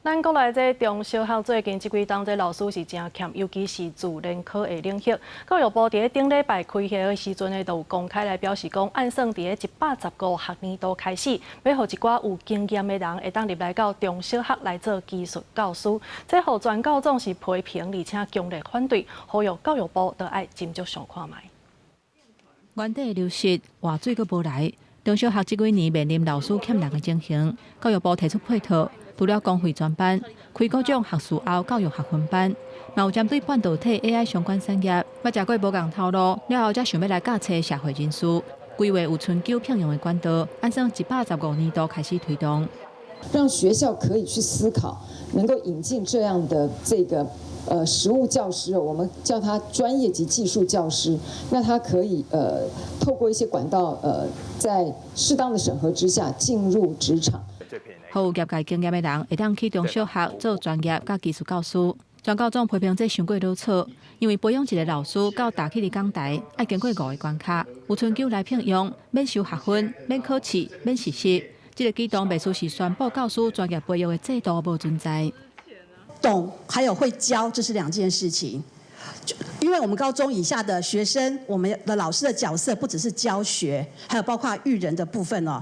咱國內這中小學最近這幾冬這老師是誠欠，尤其是自然科的領域。教育部佇咧頂禮拜開會的時陣呢，就有公開來表示講，按算佇咧115學年度開始，欲予一寡有經驗的人會當入來到中小學來做技術教師。這予全教總是批評，而且強烈反對，呼籲教育部都愛斟酌想看覓。原底流失，活水閣無來。中小學這幾年面臨老師欠人的情形，教育部提出配套，除了公費專班，開各種學士後教育學分班，嘛有針對半導體 AI 相關產業，捌食過無仝頭路，了後才想欲來教冊社會人士，規劃有春秋聘用的管道，按算115年度開始推動。讓學校可以去思考，能夠引進這樣的這個實務教師，我們叫他專業及技術教師，那他可以透過一些管道在適當的審核之下進入職場。予有業界經驗的人會當去中小學做專業佮技術教師。全教總批評這傷過囉嗦，因為培養一個老師到踏去佇講臺，愛經過五個關卡，有春秋來聘用，免修學分，免考試，免實習。這個舉動袂輸是宣布教師專業培育的制度無存在。懂還有會教，這是兩件事情。因為我們高中以下的學生，我們的老師的角色不只是教學，還有包括育人的部分哦。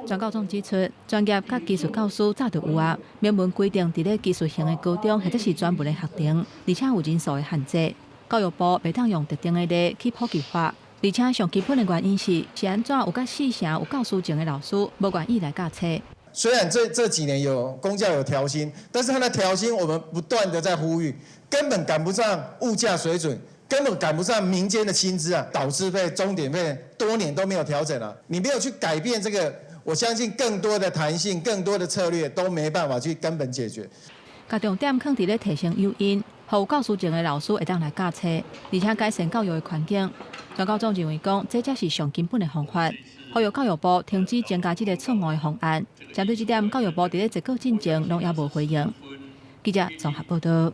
全教總指出，專業佮技術教師早就有啊，明文規定佇咧技術型的高中或者是專門的學程，而且有人數的限制。教育部袂當用特定的例去普及化，而且上基本的原因是，是按怎有佮四成有教師證的老師無願意來教冊。雖然這幾年有公教有調薪，但是他的調薪我們不斷的在呼籲，根本趕不上物價水準，根本趕不上民間的薪資啊，導致費、鐘點費多年都沒有調整了。你沒有去改變這個，我相信更多的彈性、更多的策略都沒辦法去根本解決。共重點放佇咧提升誘因，予有教師證的老師會當來教冊，而且改善教育的環境。全教總認為講，這才是上根本的方法。呼籲教育部停止增加這個錯誤的方案。針對這點，教育部佇咧一個進前攏猶無回應。記者綜合報道。